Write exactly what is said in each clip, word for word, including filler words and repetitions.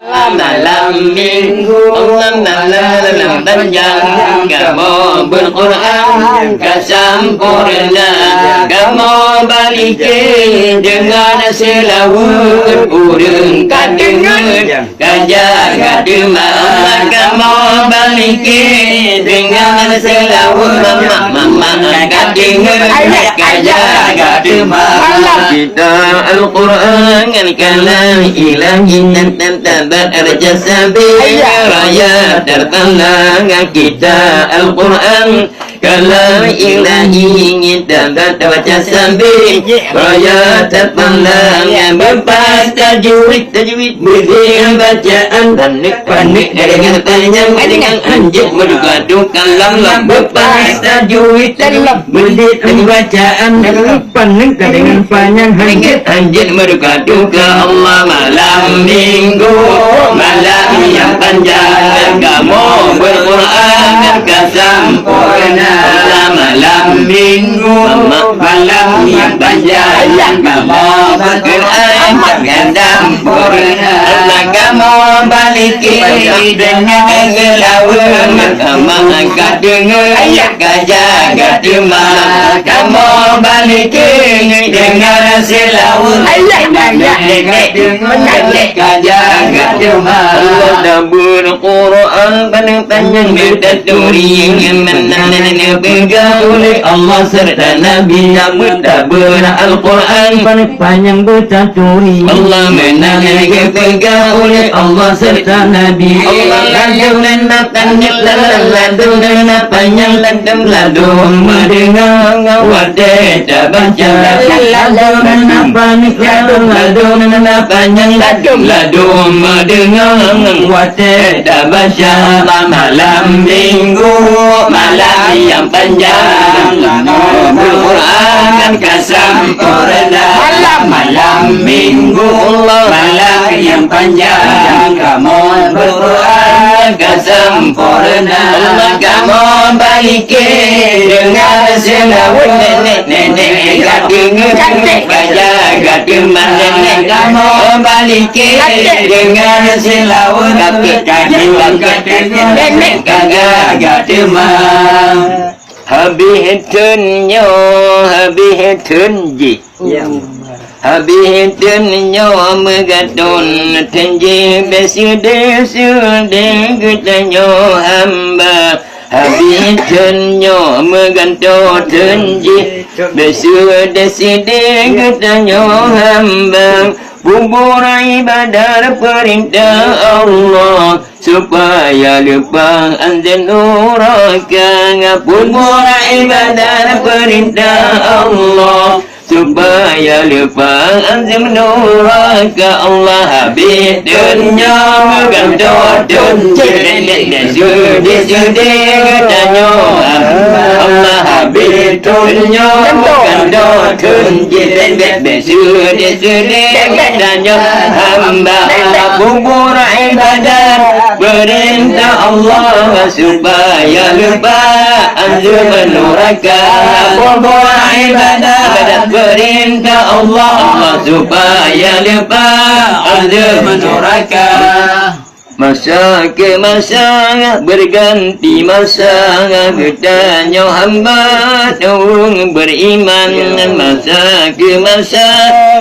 Malam minggu, malam panjang, kamoe beuquran ka sampoereuna. Kamoe balike deungon seulaweuet, ureueng ka deungon ka jaga teuma. Kamoe balike deungon seulaweuet, mama, mama ka deungon ka jaga teuma. Kita Al-Quran ngon kalam ilahi, tan, tan, tabaca sambil raya terpandang. Kita Al-Quran kalam ilahi, tan, tan, tabaca sambil raya terpandang. Beupas tajwid, tajwid, beudeungon bacaan, paneuk, paneuk, deungon tanyong, deungon hanjeuet meuduka-duka lam, lam. Beupas tajwid, tajwid, beudeungon bacaan, paneuk ka deungon panyang, hanjeuet, hanjeuet meuduka-duka. Allah, malam minggu, malam nyang panjang, kamoe beuquran ka sampoereuna. Allah, malam minggu, malam nyang panjang, kamoe beuquran ka sampoereuna. Allah, kamoe balike deungon seulaweuet, mama ka deungon ka jaga teuma. Kamoe balike deungon seulaweuet, ayah, ayah, ayah, ayah, ka jaga teuma. Allah tabeuet Quran paneuk panyang beutaturi, meunan neupeugah uleh Allah seureuta Nabi. Tabeuet, tabeuet Al-Quran paneuk panyang beutaturi. Allah meunan geupeugah uleh Allah seureuta Nabi. Allah ladôm na paneuk, ladôm na panyang, ladôm, ladôm meudeungoe watèe tabaca. Ladôm na paneuk, ladôm, ladôm na panyang, ladôm, ladôm meudeungoe watèe tabaca. Malam minggu, malam nyang panjang, Al-Quran ka sampoereuna. Malam, malam minggu, malam nyang panjang, kamoe beuquran ka sampoereuna. Kamoe balike deungon seulaweuet, nenek, nenek ka deungon ka jaga teuma. Nenek kamoe balike deungon seulaweuet, kakek, kakek, kakek, nenek ka jaga teuma. Habéh thon nyoe, habéh thon jih. Ya. Habéh thon nyoe meugantoe thon jih, bèk seudeh-seudeh geutanyoe hamba. Habéh thon nyoe meugantoe thon jih, bèk seudeh-seudeh geutanyoe hamba. Peubuet ibadat peurintah Allah, supaya leupah azab nuraka. Peubuet ibadat peurintah Allah, supaya leupah azab nuraka. Allah, habéh thon nyoe meugantoe thon jih, nenek, nenek, seudeh-seudeh geutanyoe hamba. Allah, habéh thon nyoe meugantoe thon jih, bèk, bèk, bèk seudeh-seudeh geutanyoe hamba. Peubuet ibadat peurintah Allah, supaya leupah azab nuraka. Peubuet ibadat peurintah Allah, supaya leupah azab nuraka. Masa keu masa, beuganti masa, geutanyoe hamba ureueng beuiman. Masa keu masa,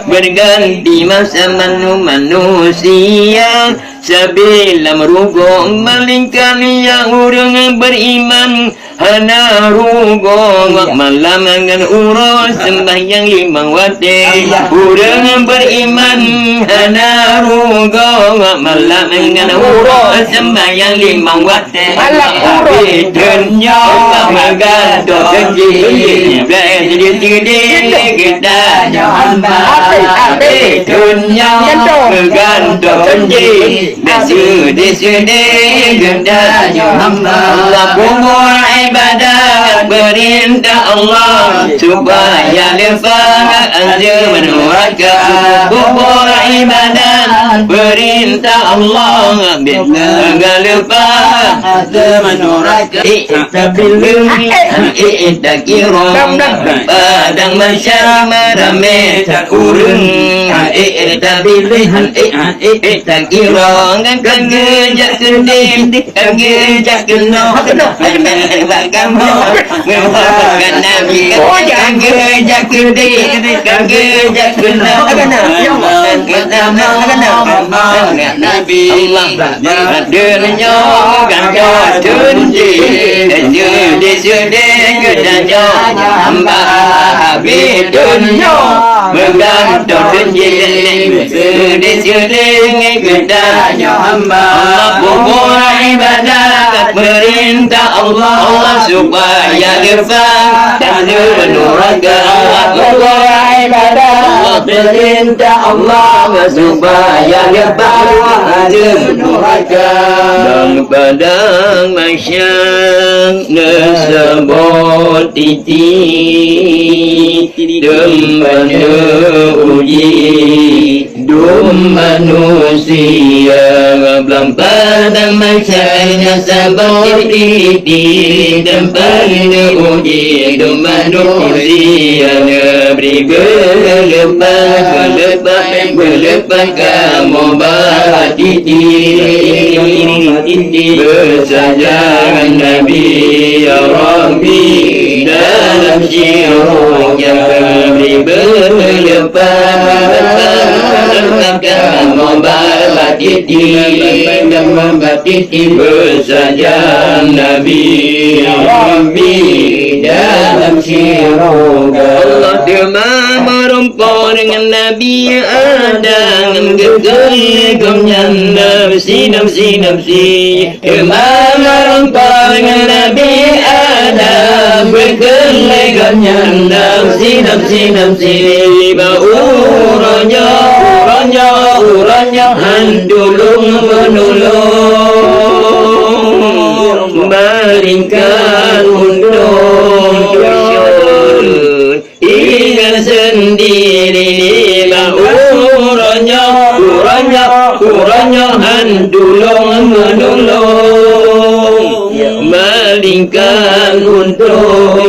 beuganti masa, manu-, manusia sabe lam rugoe. Malingkan nyang ureueng beuiman hana rugoe, malam ngon uroe seumbahyang limong watèe. Ureueng beuiman hana rugoe, malam ngon uroe seumbahyang limong watèe. Malam uroe. Habéh thon nyoe meugantoe thon jih, bèk seudeh-seudeh geutanyoe hamba. Habéh, habéh. Habéh thon nyoe meugantoe thon jih, bèk seudeh-seudeh geutanyoe hamba. Allah, peubuet ibadat Peurintah Allah supaya leupah azeueb nuraka. Kubur ibadat, peurintah Allah supaya leupah azeueb nuraka. Iktabilun, iktakirun, padang mahsyar ramé that ureuëng. Iktabilun, iktakirun, ka geujak keudeh, ka geujak keunoe, bak kamoe, ngon Nabi, ka geujak keudeh, ka geujak keunoe, ngon Nabi. Allah Donya gantoe thon jih, seudeh-seudeh geutanyoe hamba. Habéh donya meugantoe thon jih, seudeh-seudeh geutanyoe hamba. Allah, kubur ibadat, peurintah Allah, Allah supaya leupah azeueb nuraka. Allah, kubur ibadat, Allah, peurintah Allah supaya leupah azeueb nuraka. Lam padang mahsyar na saboh titik, teumpat neuuji dum manusia. Lam padang mahsyar na saboh titik, teumpat neuuji dum manusia. Neubri beuleupah, beuleupah, beuleupah kamoe bak titik. Beusajan Nabi, ya Rabbi, dalam syuruga. Neubri beuleupah, beuleupah kamoe bak titik. Beusajan Nabi, ya Rabbi, dalam syuruga. Allah teuma meurumpok deungon Nabi Adam, geukheun lé gobnyan nafsi, nafsi, nafsi. Teuma meurumpok deungon Nabi Adam, geukheun lé gobnyan nafsi, nafsi, nafsi. Bak uroe nyoe, uroe nyoe, uroe nyoe han tulông meunulông, malingkan untông ingat seundiri. Bak uroe nyoe, uroe nyoe, uroe nyoe han tulông meunulông, malingkan untông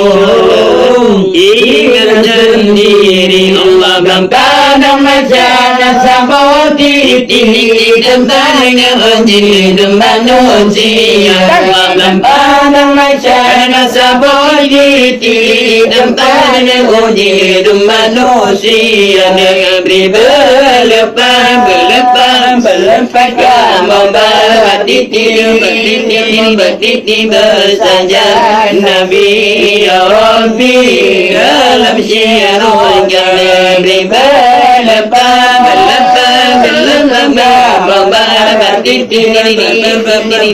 ingat seundiri. Allah bak padang mahsyar na saboh titik, teumpat neuuji dum manusia. Allah bak padang mahsyar na saboh titik, teumpat neuuji dum manusia. Neubri beuleupah, beuleupah, beuleupah kamoe bak titik, bak titik, bak titik. Beusajan Nabi, ya Rabbi, dalam syuruga. Neubri beuleupah, beuleupah, beuleupah kamoe bak titik,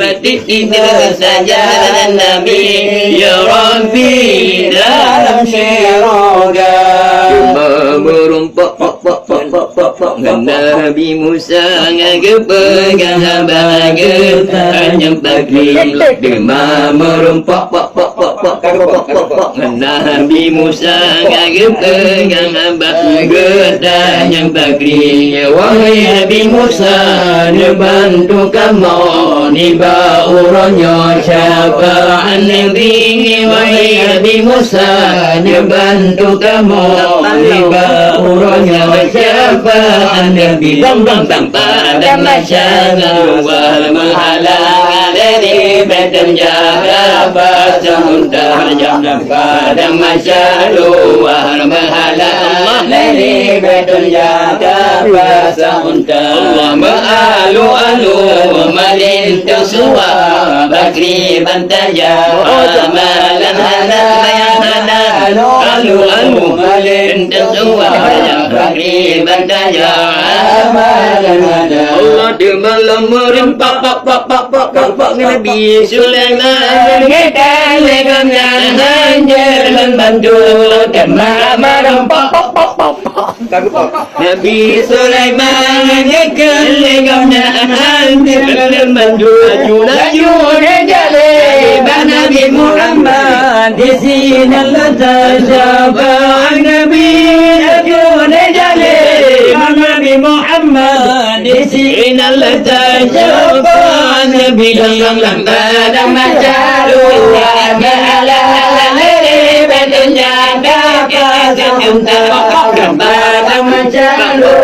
bak titik. Beusajan Nabi, ya Rabbi, dalam syuruga. Teuma meurumpok, pok, pok, pok, pok, pok, pok, ngon Nabi Musa, geupeugah haba geutanyong pakri. Teuma meurumpok, pok, pok, pok, pok, pok, pok, pok, pok, ngon Nabi Musa, geupeugah haba geutanyong pakri. Wahai Nabi Musa, neubantu kamoe nibak uroe nyoe syafaat Nabi. Wahai Nabi Musa, neubantu kamoe nibak uroe nyoe syafaat Nabi. Bang, bang, bang. Padang mahsyar luwah meuhala, lé ribèe teujaga pasang unta. Padang mahsyar luwah meuhala, lé ribèe teujaga pasang unta. Allah meualu-alu, meulinto suwa, pakri ban tajak amalan hana. Alu-alu, meulinto suwa, pakri ban tajak amalan hana. Allah di malam meurim, pak, pak, pak, ngon Nabi Sulaiman. Geukalon gobnyan hanjeuet lôn bantu, teuma malam, pak, pak, pak, pak, pak. Nabi Sulaiman geukheun lé gobnyan, "Aneuëk lôn bantu, laju-laju neujak lé bak Nabi Muhammad, di sinan letak syafaat Nabi, aku neujale. Imam Nabi Muhammad, di sinan letak syafaat Nabi, dalam lambat dan macalu, ada ala-ala lele, badannya ada kata cinta, lambat dan macalu.